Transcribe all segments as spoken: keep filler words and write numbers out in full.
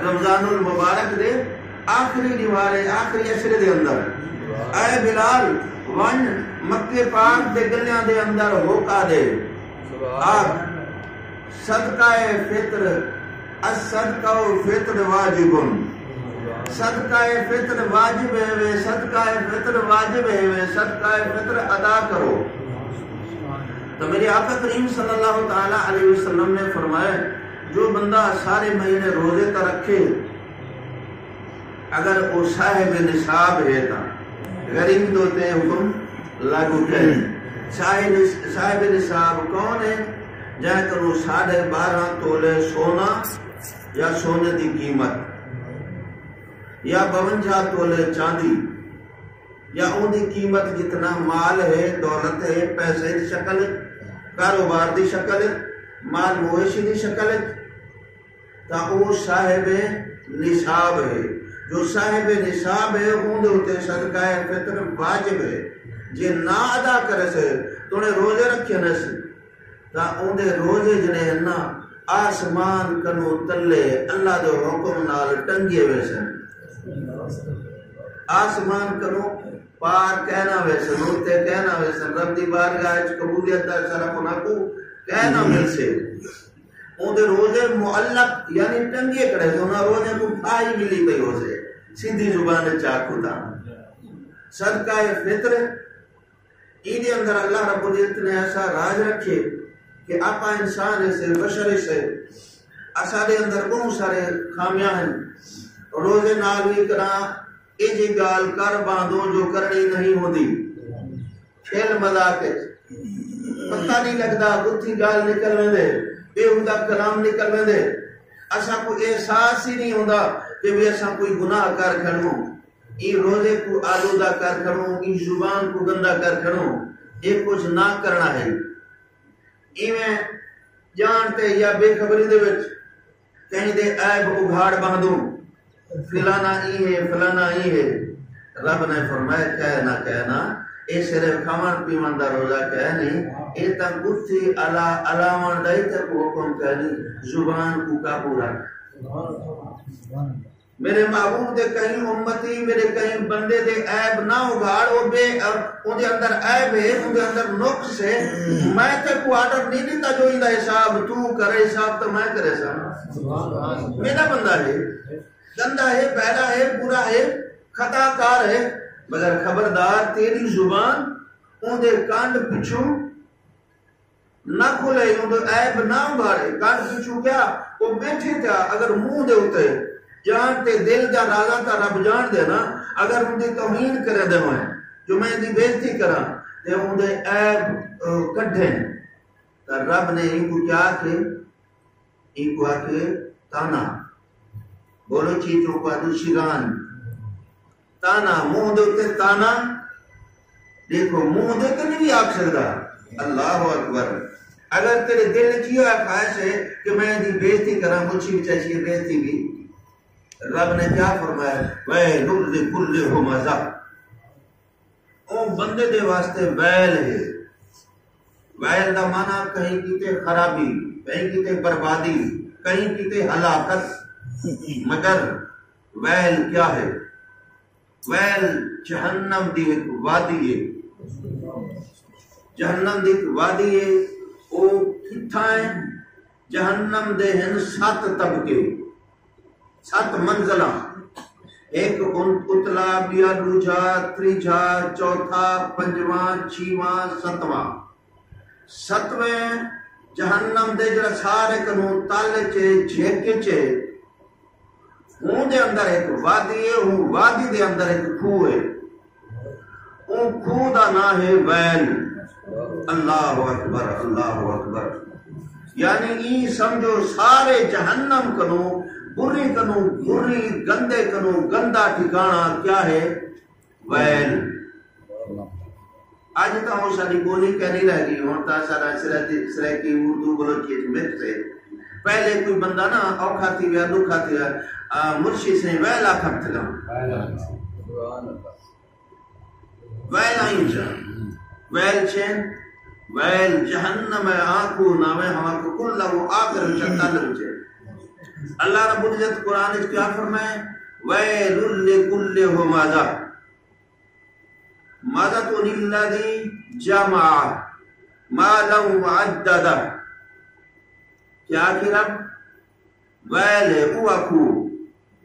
رمضان المبارک دے آخری ݙیہاڑے، آخری عشرے دے اندر، اے بلال، ونڄ مکے پاک دے ڳلیاں دے اندر ہوکا ݙے، آکھ، صدقہ فطر، الصدقہ فطر واجب۔ صدقہ فطر واجب ہے وے، صدقہ فطر واجب ہے وے، صدقہ فطر ادا کرو۔ تو میرے آقا کریم صلی اللہ تعالیٰ علیہ وسلم نے فرمایا، جو بندہ سارے مہینے روزے تا رکھے، اگر او صاحب نصاب ہے تاں غریب دے اتے حکم لاگو کائنی۔ صاحب، صاحب نصاب کون ہے؟ جنہیں کنوں ساڑھے بارہ تولے سونا یا سونے دی قیمت یا بونجا تولے چاندی یا اون دی قیمت جتنا مال ہے، دولت ہے، پیسے دی شکل، کاروبار دی شکل، مال مویشی دی شکل، تاں او صاحب نصاب ہے۔ جو صاحب نصاب ہے، اوندے اتے صدقہ فطر واجب ہے۔ جے نہ ادا کرسے، توڑے روزے رکھے نس، تاں اوندے روزے جڑے ہن نا، آسمان کنوں تلے اللہ دے حکم نال ٹنگے ویسن۔ آسمان کنوں پار کائنا ویسن، اتے کائنا ویسن، رب دی بارگاہ اچ قبولیت دا شرف انہاں کوں کائنا ملسے۔ اوندے روزے معلق، یعنی ٹنگے کھڑے سے، انہاں روزے کوں پھائی ملی پئی ہوسے۔ سدھی زبان اچ آکھوں تاں صدقہ فطر، ایندے اندر اللہ رب العزت نے ایسا راز رکھے کہ آپاں انسان اسے، بشر اسے، اساݙے اندر ٻہوں سارے خامیاں ہن۔ روزے نال وی کراں ایجھی ڳالھ کر ٻاہندوں جو کرݨی نہیں ہوندی۔ کھیل مذاق اچ پتہ نہیں لڳدا، ٻدھی ڳالھ نکل ویندے، بیہودہ کلام نکل ویندے۔ اساں کوں احساس ہی نہیں ہوندا کہ وی اساں کوئی گناہ کر کھڑوں، ایں روزے کوں آلودہ کر کھڑوں، ایں زبان کوں گندا کر کھڑوں۔ اے کجھ نہ کرݨا ہے۔ ایویں ڄاݨ تے یا بے خبری دے وچ کہیں دے عیب اگھاڑ ٻاہندوں، فلانا ایں ہے، فلانا ایں ہے۔ رب نے فرمایا، کائے نہ، کائے نہ، اے صرف کھاوݨ پیوݨ دا روزہ کائے نہیں، اے تاں ٻدھی الا، الاوݨ دا ہی تیکوں حکم کائے نہیں، زبان کوں قابو رکھ۔ میرے محبوب دے کہیں امتی، میرے کہیں بندے دے عیب نہ اگھاڑ، او بے، اوندے اندر عیب ہے، اوندے اندر نقص ہے۔ میں تیکوں آرڈر نہیں ݙتا جو ایندا حساب توں کرے، حساب تاں میں کریساں۔ میرا بندہ ہے، گندا ہے، میلا ہے، برا ہے، خطا کار ہے، مگر خبردار تیݙی زبان اوندے کنڈ پچھوں نہ کھلے، اوندے عیب نہ اگھاڑے۔ کݨ پچھوں کیا؟ او ٻیٹھے تھیا، اگر منہ دے اتے ڄاݨ تے دل دا رازاں تاں رب ڄاݨدے نا، اگر اوندی توہین کریندے ہوئے جو میں ایندی بےعزتی کراں تے اوندے عیب، آ، کڈھن، تاں رب نے اینکوں کیا آکھے؟ اینکوں آکھے طعنہ۔ بولو چی چوں کو آدھو شگان۔ طعنہ، منہ دے اتے طعنہ۔ ݙیکھو، منہ دے اتے نہیں آکھ سڳدا۔ اللہ اکبر۔ اگر تیݙے دل اچ ایہا خواہش ہے کہ میں ایندی بےعزتی کراں، مچھی وچ ایسی بےعزتی بھی۔ رب نے کیا فرمایا؟ وَيْلٌ لِكُلِّ هُمَزَةٍ۔ اوں بندے دے واسطے ویل ہے۔ ویل دا معنی کہیں کیتے خرابی، کہیں کیتے بربادی، کہیں کیتے ہلاکت۔ مگر ویل کیا ہے؟ ویل جہنم دی ہک وادی ہے۔ جہنم دی ہک وادی ہے۔ او کتھاں ہے؟ جہنم دے ہن ست طبقے، ست منزلاں، ہک اتلا، ٻیا ݙوجھا، تریجھا، چوتھا، پنجواں، چھیواں، ستواں۔ ستویں جہنم دے جڑا سارے کنوں تل اچ ہے، جھک اچ ہے، اوں دے اندر ہک وادی ہے، اوں وادی دے اندر ہک کھوہ ہے۔ اوں کھوہ دا ناں ہے ویل۔ اللہ اکبر، اللہ اکبر۔ یعنی ایں سمجھو سارے جہنم کنوں، بری کنوں بری، گندے کنوں گندا ٹھکاݨا کیا ہے؟ ویل۔ اڄ تاں او ساݙی ٻولی کائنی رہ ڳئی، ہݨ تاں ساݙا سرائیکی، سرائیکی اردو بلوچی اچ مکس ہے۔ پہلے کوئی بندہ نا اوکھا تھی ویا، ݙکھا تھی ویا، آ، مرشد سئیں ویل آکھݨ تھڳا۔ ویل آئیں چا۔ ویل چین، ویل جہنم ہے، آنکھو ناوے ہوا کو کل لہو آخر وچ تل وچ۔ اللہ رب العزت قرآن وچ کیا فرمائے؟ ویل لکل ہمزہ، مزہ تو للذی جمع مالا وعددہ۔ کیا آکھی رب؟ ویل ہے او آکھو،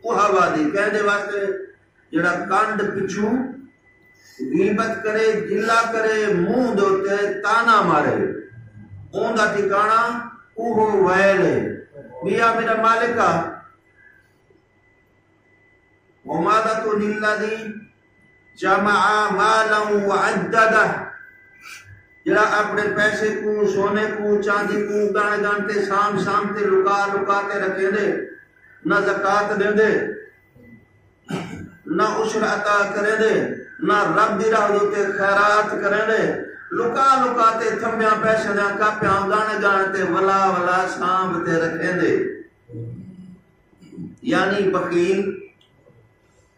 او ہوا دی کہندے واسطے جڑا کنڈ پچھوں غیبت کرے، گلا کرے، منہ دے اتے تانا مارے، اوندا ٹھکانہ اوہو ویل ہے۔ میاں میرا مالک آ، وماذا للذی جمع مالا وعددہ، جڑا اپنے پیسے کو، سونے کو، چاندی کو گن گن تے سام سام تے لکا لکا تے رکھیندے، نہ زکوٰۃ ݙیندے، نہ عشر عطا کریندے، نہ رب دی راہ دے اتے خیرات کریندے، لکا لکا تے تھمیاں پیسے دیاں کاپیاں گن گن تے ولا ولا سانبھ تے رکھیندے۔ یعنی بخیل،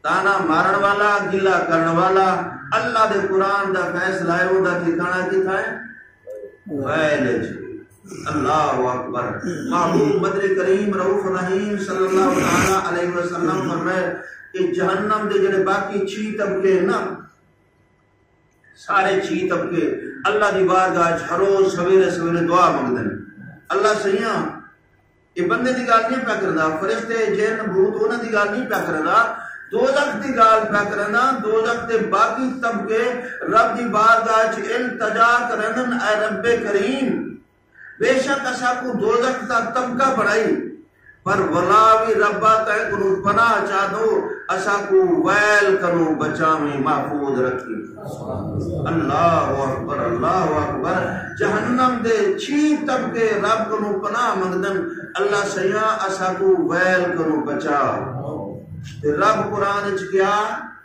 تانا مارن والا، گلہ کرن والا۔ اللہ دے قرآن دا فیصلہ ہے، اوندا ٹھکانہ کتھاں ہے؟ ویل وچ۔ اللہ اکبر۔ محبوب مدنی کریم رؤوف رحیم صلی اللہ تعالی علیہ وسلم فرمائے کہ جہنم دے جڑے باقی چھی طبقے ہیں نا، سارے چھی طبقے اللہ دی بارگاہ وچ ہر روز سویرے سویرے دعا منگدے نے، اللہ سئیاں، اے بندے دی ڳالھ نئیں پیا کریندا، فرشتے، جن، بھوت، انہاں دی ڳالھ نئیں پیا کریندا، دوزخ دی ڳالھ پیا کریندا۔ دوزخ دے باقی طبقے رب دی بارگاہ وچ التجا کریندن، اے رب کریم، بے شک اساکوں دوزخ دا طبقہ بݨائی، پر ولا وی ربا تیں کنوں پناہ چاہندوں، اساکوں ویل کنوں بچاویں، محفوظ رکھیں۔ اللہ اکبر، اللہ اکبر۔ جہنم دے چھی طبقے رب کنوں پناہ منگدن، اللہ سئیاں اساکوں ویل کنوں بچا۔ تے رب قرآن وچ کیا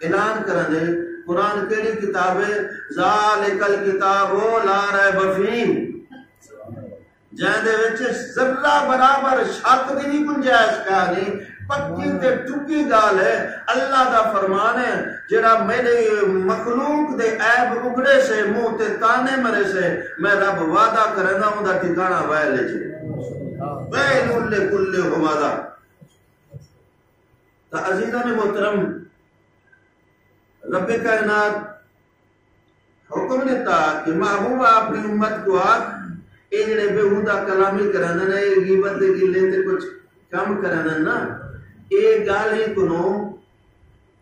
اعلان کریندے؟ قرآن کیڑھی کتاب ہے؟ ذالک الکتاب لا ریب فیہ۔ جیں دے وچ ذرہ برابر شک دی وی گنجائش کائنی، پکی تے ٹکی ڳالھ ہے۔ اللہ دا فرمان ہے، جیڑھا میݙی مخلوق دے عیب اگڑیسے، منہ تے طعنے مریسے، میں رب وعدہ کرینداں اوندا ٹھکانہ ویل وچ ہے۔ ویل لکل ہمزہ۔ تاں عزیزان محترم، رب کائنات حکم ݙتا کہ محبوبہ اپݨی امت کوں آکھ، اے جیڑھے بیہودہ کلامی کریندن، اے غیبت دے گلے تے کجھ کم کریندن نا، اے ڳالھیں کنوں،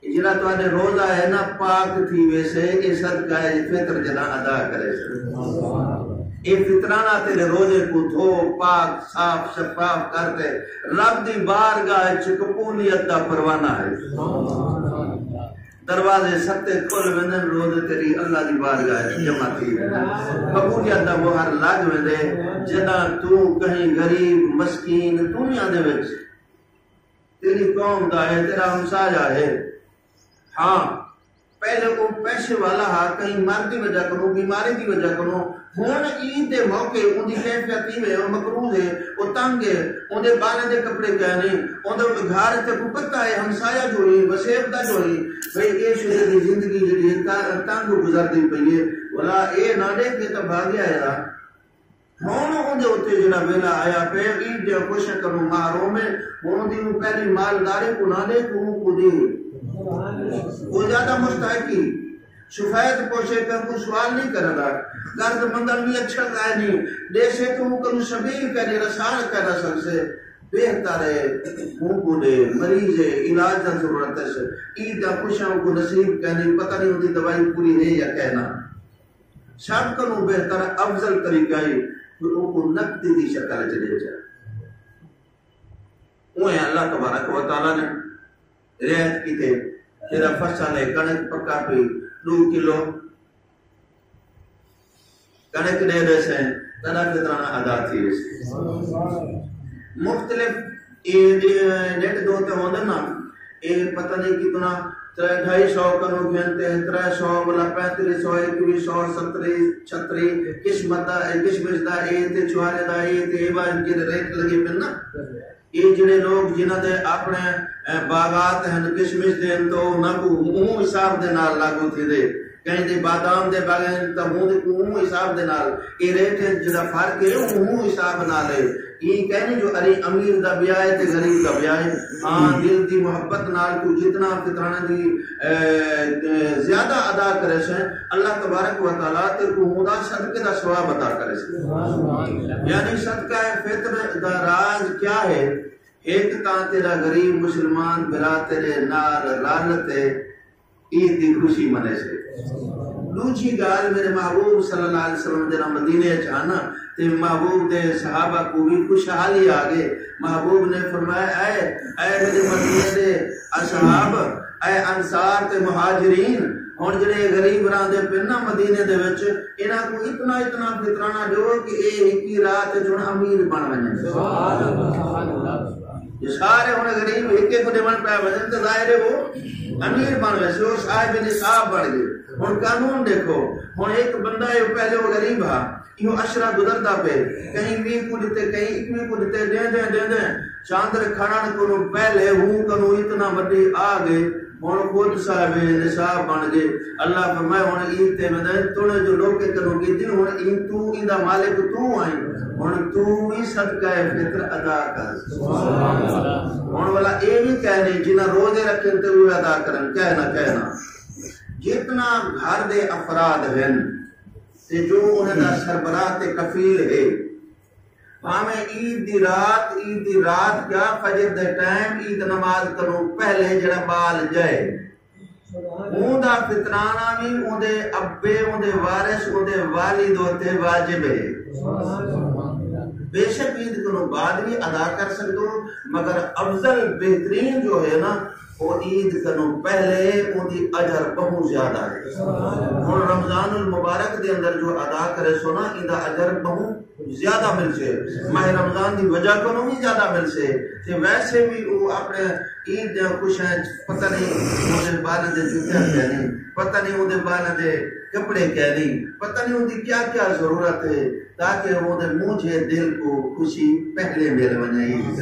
اے جیڑھا تہاݙے روزہ ہے نا، پاک تھی ویسے، اے صدقہ فطر جݙاں ادا کریسے۔ اے فطرانہ تیݙے روزے کوں دھو، پاک، صاف، شفاف کر تے رب دی بارگاہ وچ قبولیت دا پروانہ ہے۔ دروازے ستے کھل ویندن، روزے تیݙی اللہ دی بارگاہ وچ جمع تھی ویندن۔ قبولیت دا مہر لڳ ویندے، جݙاں توں کہیں غریب، مسکین، دنیا دے وچ تیݙی قوم دا ہے، تیݙا ہمسایہ ہے۔ ہاں، پہلے او پیسے والا ہا، کہیں مرض دی وجہ کنوں، بیماری دی وجہ کنوں، ہݨ عید دے موقع اوندی کیفیت ایویں ہے، او مقروض ہے، او تنگ ہے، اوندے ٻالیں دے کپڑے کائنی، اوندے گھر تے کوئی پتہ ہے، ہمسایہ جو ہے، وسیب دا جو ہے، بھئی اے شدے دی زندگی جیڑھی ہے، تا-، تنگ گزردی پئی ہے۔ ولا اے نہ ݙیکھ کے تاں بھاڳیا ہے۔ ہݨ اوندے اتے جیڑھا ویلا آیا پئے، عید دیاں خوشیاں کنوں محروم ہے۔ ہݨ اوندی اوں پہلی مالداری کوں نہ ݙے، کوں کوں ݙے۔ او زیادہ مستحق ہی۔ سفید پوشے، کہیں کوں سوال نئیں کریندا۔ قرض منگݨ وی اچھا کائنی۔ ݙیسے تاں اوں کنوں سبیل کائنی، رساݨ کائنا سڳسے۔ بہتر ہے، کوں کوں ݙے، مریض ہے، علاج دا ضرورت ہے۔ عید دیاں خوشیاں اوں کوں نصیب کائنی، پتہ نئیں اوندی دوائی پوری ہے یا کائنا۔ سب کنوں بہتر افضل طریقہ ہے کہ اوکوں نقدی دی شکل وچ ݙے چا۔ اوہ اللہ تبارک و تعالیٰ نے رعایت کیتے، جیڑھا فصل ہے، کݨک پکا پئی، ݙو کلو کݨک ݙے ݙیسے، تیݙا فطرانہ ادا تھی ویسے۔ مختلف اے جے نیٹ دے اتے ہوندن نا، اے پتہ نئیں کتنا، ترے ڈھائی سو کنوں گھن تے، ترے سو ولا پینتری سو، اکوی سو، ستری، چھتری، قسمت دا، اے کشمش دا، اے تے چھوارے دا، اے تے اے واری جیڑھے ریٹ لڳے پن نا۔ اے جیڑھے لوگ جنہاں دے اپݨے، اے، باغات ہن، کشمش دے ہن، تو انہاں کوں اوں حساب دے نال لاگو تھیندے۔ کہیں دے بادام دے باغ ہن، تاں اوں دے اوں حساب دے نال۔ اے ریٹ ہے جیڑھا فرق ہے، اوں حساب نال ہے۔ ایں کہنی جو اری امیر دا ٻیا ہے تے غریب دا ٻیا ہے۔ ہاں، دل دی محبت نال تو جتنا فطرانہ دی، اے، اے، زیادہ ادا کرے سے، اللہ تبارک و تعالیٰ تے کو ہوندا صدقے دا ثواب عطا کرے سے۔ یعنی صدقہ فطر دا راز کیا ہے؟ ایک تاں تیرا غریب مسلمان بھرا تیرے نال رل تے عید دی خوشی منیسے۔ ݙوجھی ڳالھ، میرے محبوب صلی اللہ علیہ وسلم جݙاں مدینے اچ ہن تے محبوب دے صحابہ کوں وی خوشحالی آ ڳئے۔ محبوب نے فرمایا، اے، اے میرے مدینے دے اصحاب، اے انصار تے مہاجرین، ہݨ جیڑھے غریب رہندے پن نا مدینے دے وچ، انہاں کوں اتنا اتنا فطرانہ ݙیو کہ اے ہکی رات اچ ہݨ امیر بݨ ونڄن۔ جو سارے ہݨ غریب ہکے کوں ݙیوݨ پئے ونڄن تے ظاہر ہے او امیر بݨ ویسے، او صاحب نصاب بݨ ڳئے۔ ہݨ قانون ݙیکھو، ہݨ ہک بندہ ہے، پہلے او غریب ہا، ایہو عشرہ گزردا پئے، کہیں ویہہ کوں ݙتے، کہیں اکویہہ کوں ݙتے، ݙیندے ݙیندے چندر کھڑݨ کنوں پہلے ہوں کنوں اتنا وݙی آ ڳئے۔ ہݨ خود صاحب نصاب بݨ ڳئے۔ اللہ فرمائے، ہݨ عید تے ویندے، توں جو لوکیں کنوں گھدی، ہݨ ایں توں ایندا مالک توں آئیں، ہݨ توں وی صدقہ فطر ادا کر۔ ہݨ والا اے وی کہنی، جنہاں روزے رکھن تے اوہ ادا کرن، کہنا، کہنا۔ جتنا گھر دے افراد ہن تے جو انہاں دا سربراہ تے کفیل ہے، بھاویں عید دی رات، عید دی رات کیا، فجر دے ٹائم، عید نماز کنوں پہلے جیڑھا ٻال ڄائے، اوندا فطرانہ وی اوندے ابے، اوندے وارث، اوندے والد اتے واجب ہے۔ بیشک عید کنوں بعد وی ادا کر سڳدو، مگر افضل، بہترین جو ہے نا، او عید کنوں پہلے اوندی اجر ٻہوں زیادہ ہے۔ ہݨ رمضان المبارک دے اندر جو ادا کریسو نا، ایندا اجر ٻہوں زیادہ ملسے۔ ماہ رمضان دی وجہ کنوں وی زیادہ ملسے۔ تے ویسے وی او اپݨے عید دیاں خوشیاں اچ پتہ نہیں اوندے ٻالاں دے جتیاں کینی، پتہ نہیں اوندے ٻالاں دے کپڑے کینی، پتہ نہیں اوندی کیا کیا ضرورت ہے، تاکہ اوندے مونجھے دل کوں خوشی پہلے مل ونڄے۔ عید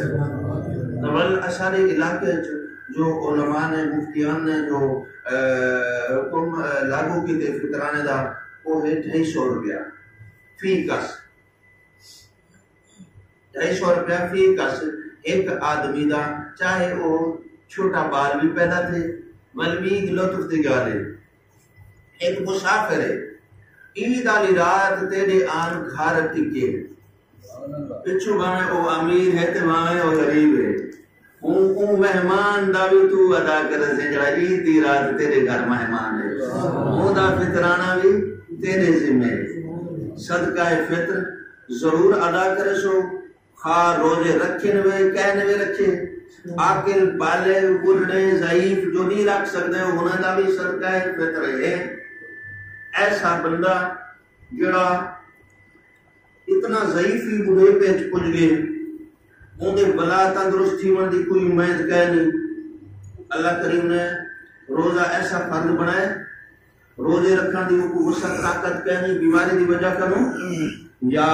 دے ول اشارے علاقے اچ جو علماء نے، مفتیان نے جو، اے، حکم، اے، لاگو کیتے فطرانے دا، او ہے ڈھائی سو روپیہ فی کس۔ ڈھائی سو روپیہ فی کس ہک آدمی دا، چاہے او چھوٹا ٻال وی پیدا تھے، ول وی ہک لطف دی ڳالھ ہے۔ ہک مسافر ہے، عید آلی رات تیݙے آن گھر ٹکے، پچھوں بھاویں او امیر ہے تے بھاویں او غریب ہے، اوں، اوں مہمان دا وی توں ادا کریسیں، جیڑھا عید دی رات تیݙے گھر مہمان ہے۔ اوندا فطرانہ وی تیݙے ذمے ہے۔ صدقہ فطر ضرور ادا کریسو، خواہ روزے رکھن وے، کائے نہ وے رکھے۔ عاقل، بالغ، ٻڈھڑے، ضعیف جو نہیں رکھ سڳدے، انہاں دا وی صدقہ فطر ہے۔ ایسا بندہ جیڑھا اتنا ضعیفی ٻڈھیپے اچ پڄ ڳئے، اوندے بلا تندرست تھیوݨ دی کوئی امید کائنی۔ اللہ کریم نے روزہ ایسا فرض بݨائے، روزے رکھݨ دی اوکوں وسعت طاقت کائنی، بیماری دی وجہ کنوں یا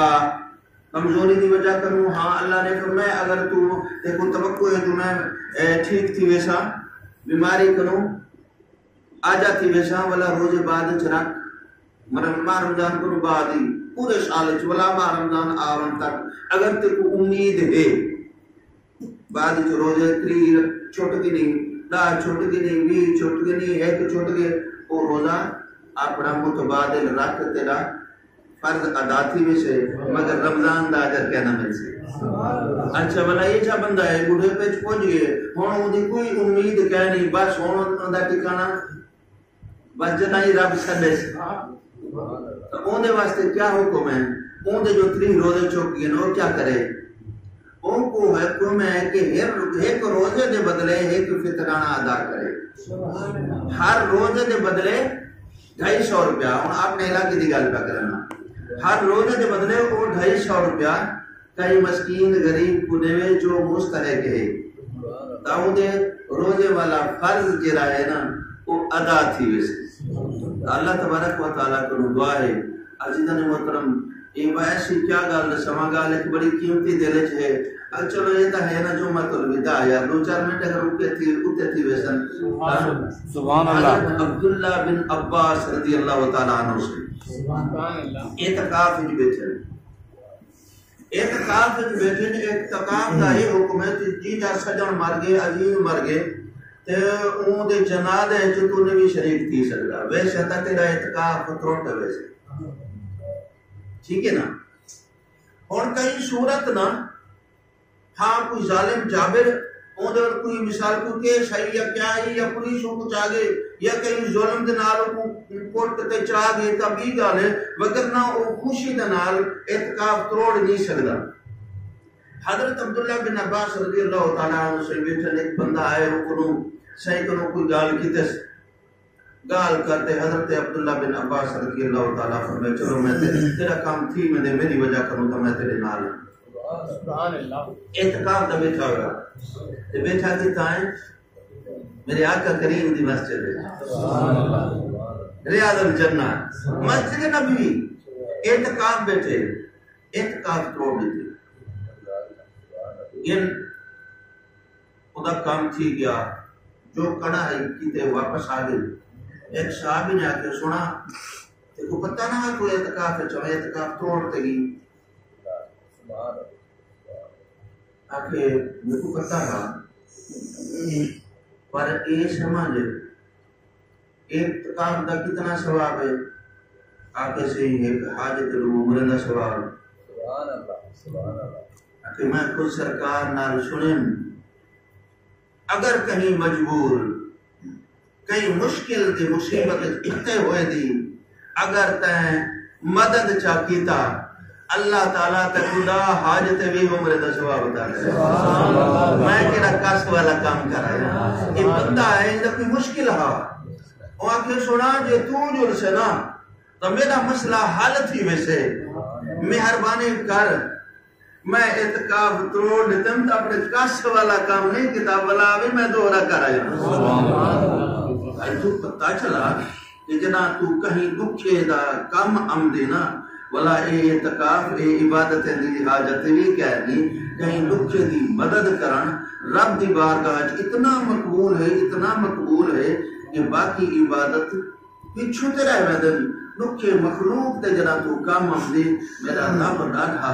کمزوری دی وجہ کنوں۔ ہاں، اللہ نے فرمایا، اگر توں، تیکوں توقع ہے جو میں، اے، ٹھیک تھی ویساں بیماری کنوں، آجا تھی ویساں، ولا روزے بعد اچ رکھ، مطلب ماہ رمضان کنوں بعد ہی، پورے سال اچ ولا ماہ رمضان آوݨ تک، اگر تیکوں امید ہے، بعد اچ روزے تریہہ چھٹ ڳنی، ݙاہ چھٹ ڳنی، ویہہ چھٹ ڳنی، ہک چھٹ ڳئے، او روزہ اپݨا متبادل رکھ، تیݙا فرض ادا تھی ویسے، مگر رمضان دا اجر کائنا ملسے۔ اچھا، ولا ایجھا بندہ ہے، ٻڈھیپے اچ پڄ ڳئے، ہݨ اوندی کوئی امید کائنی، بس ہݨ اوندا ٹکاݨا بس جݙاں ہی رب سݙیس۔ تاں اوندے واسطے کیا حکم ہے؟ اوندے جو تریہہ روزے چک ڳئے، او کیا کرے؟ اونکوں حکم ہے کہ ہر، ہک روزے دے بدلے ہک فطرانہ ادا کرے۔ ہر روزے دے بدلے ڈھائی سو روپیہ، ہݨ اپݨے علاقے دی ڳالھ پیا کرݨا، ہر روزے دے بدلے او ڈھائی سو روپیہ کہیں مسکین غریب کوں ݙیوے جو مستحق ہے، تاں اوندے روزے والا فرض جیڑھا ہے نا، او ادا تھی ویسے۔ تاں اللہ تبارک و تعالیٰ کنوں دعا ہے۔ عزیزان محترم، اے میں ایسی کیا ڳالھ ݙساواں، ڳالھ ہک بڑی قیمتی دل اچ ہے۔ اچھا، چلو، اے تاں ہے نا جمعۃ الوداع، یار، ݙو چار منٹ اگر اتے تھی، اتے تھی ویسن۔ سبحان اللہ۔ حضرت عبداللہ بن عباس رضی اللہ تعالیٰ عنہ سے سبحان اللہ۔ اعتکاف وچ بیٹھے۔ اعتکاف وچ بیٹھے نے۔ اعتکاف دا اے حکم ہے کہ جیندے سڄݨ مر ڳئے، عزیز مر ڳئے، تے اوں دے جنازے وچ توں نوی شریک تھی سڳدا، بے شک تیݙا اعتکاف ترٹ ویسی۔ ٹھیک ہے نا؟ ہݨ کہیں صورت نا، ہاں، کوئی ظالم جابر، اوندے ول کوئی مثال کوئی کیس آئی یا کیا آئی یا پولیس اوں پہنچا ڳئے یا کہیں ظلم دے نال اوں کٹ تے چا ڳئے تاں ٻی ڳالھ ہے، وگرنہ او خوشی دے نال اعتکاف تروڑ نہیں سڳدا۔ حضرت عبداللہ بن عباس رضی اللہ تعالیٰ عنہ سے بیٹھے، ایک بندہ آئے، او کنوں سائیں کنوں کوئی ڳالھ کیتس، ڳالھ کر تے حضرت عبداللہ بن عباس رضی اللہ تعالیٰ فرمائے، چلو میں تے-، تیرا کام تھی ویندے، میری وجہ کنوں تاں میں تیرے نال ہاں۔ سبحان اللہ۔ اعتکاف دا بیٹھا ہویا۔ تے بیٹھا کتھاں ہے؟ میرے آقا کریم دی مسجد ہے۔ سبحان اللہ۔ ریاض الجنہ۔ مسجد نبوی۔ اعتکاف بیٹھے۔ اعتکاف تروڑ ݙتے۔ ان اوندا کم تھی ڳیا، جو کڑا ہے کیتے واپس آ ڳئے۔ ایک صحابی نے آ کے سݨا، تیکوں پتہ نہ ہے کوئی اعتکاف ہے، چویں اعتکاف تروڑ تے ڳئی۔ آکھے، میکوں پتہ ہا، پر اے سمجھ اعتکاف دا کتنا ثواب ہے؟ آکھے، سئیں، ہک حاجت ݙو عمریں دا ثواب۔ سبحان اللہ، سبحان اللہ۔ آکھے، میں خود سرکار نال سݨیم، اگر کہیں مجبور، کہیں مشکل دی مصیبت وچ پھسے ہوئے دی اگر تیں مدد چا کیتا، اللہ تعالیٰ تیکوں ݙاہ حج تے ویہہ عمرے دا ثواب عطا کرے۔ میں کیڑھا کس والا کم کر آیا؟ اے بندہ ہے، ایندا کوئی مشکل ہا۔ او آکھے، سݨا، جے توں جڑسے نا، تاں میݙا مسئلہ حل تھی ویسے۔ مہربانی کر، میں اعتکاف تروڑ ݙتم تاں اپݨے کس والا کم نہیں کیتا، ولا وی میں دوہرا کر آیا۔ اڄ توں پتہ چلا کہ جݙاں توں کہیں ݙکھے دا کم امدے نا، ولا اے اعتکاف، اے عبادتیں دی حاجت وی کائنی۔ کہیں ݙکھے دی مدد کرݨ رب دی بارگاہ اچ اتنا مقبول ہے، اتنا مقبول ہے کہ باقی عبادت پچھوں تے رہ ویندن۔ ݙکھے مخلوق تے جݙاں توں کم امدے، میݙا رب ݙاڈھا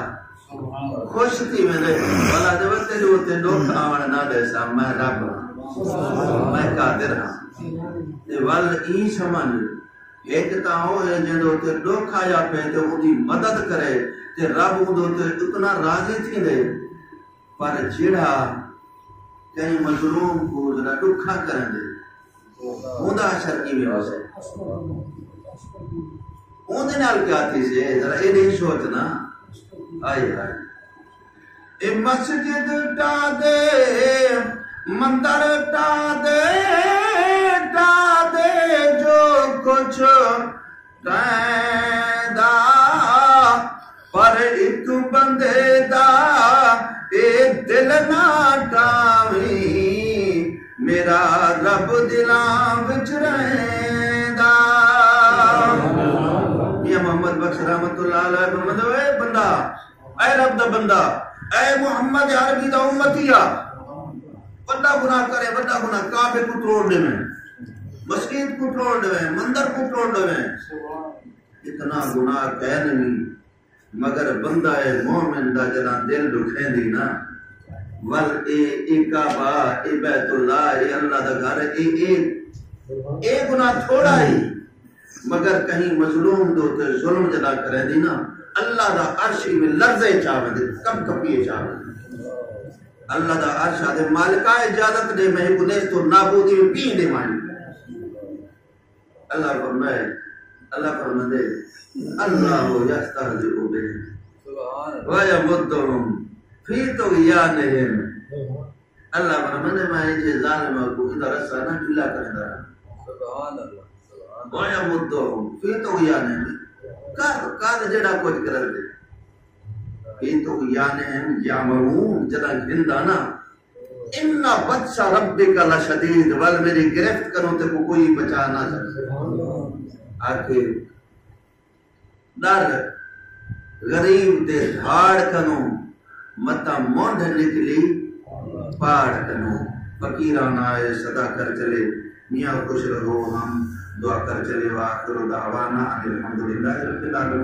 خوش تھی ویندے۔ ولا دے وتے جو تے ݙکھ آوݨ نہ ݙیساں، میں رب ہاں، میں قادر ہاں۔ تے ول ایں سمجھ، ہک تاں او ہے جیندے تے ݙکھ آیا پئے تے اوندی مدد کرے تے رب اوندے تے اتنا راضی تھیندے، پر جیڑھا کہیں مظلوم کوں ذرا ݙکھا کریندے، اوندا حشر کیویں ہوسی؟ اوندے نال کیا تھیسی؟ ذرا ایݙی سوچ نا۔ ہائے ہائے۔ اے مسجد ٹا دے، مندر ٹا دے، ٹا دے جو کچھ ٹائیں دا، پر ہک بندے دا اے دل نہ ٹاویں، میرا رب دلاں وچ رہیندا۔ میاں محمد بخش رحمت اللہ علیہ فرماندے، اے بندہ، اے رب دا بندہ، اے محمد عربی دا امتی آ، وݙا گناہ کرے، وݙا گناہ، کعبے کوں تروڑ ݙیویں، مسجد کوں تروڑ ݙیویں، مندر کوں تروڑ ݙیویں، اتنا گناہ کائے نہیں، مگر بندہ اے مومن دا جݙاں دل ݙکھیندی نا، ول اے، اے کعبہ، اے بیت اللہ، اے اللہ دا گھر، اے، اے، اے گناہ تھوڑا ہی، مگر کہیں مظلوم دے اتے ظلم جݙاں کریندی نا، اللہ دا عرش ایویں لرزے چا ویندے، کپ کپیے چا ویندے۔ اللہ دا عرش آہدے، مالکا اجازت ݙے، میں ہک نیست و نابود ایویں پی ݙیواں۔ اللہ فرمائے، اللہ فرماندے، اللہ یستہزئ بہم، سبحان اللہ۔ ویمدہم فی طغیانہم۔ اللہ فرماندے، میں ایجھے ظالماں کوں ایندا رسہ نہ ڈھلا کریندا رہاں۔ سبحان اللہ، سبحان اللہ۔ ویمدہم فی طغیانہم، کر، کر جیڑھا کجھ کریندے۔ فی طغیانہم یعمہون، جݙاں گھندا نا، ان بطش ربک لشدید، ول میری گرفت کنوں تیکوں کوئی بچا نہ سڳدے۔ آکھے، ݙر غریب دے دھاڑ کنوں، متاں منڈھ نکلی پاڑ کنوں۔ فقیرانہ اے صدا کر چلے، میاں خوش رہو ہم دعا کر چلے۔ وآخر دعوانا ان الحمدللہ رب العالمین۔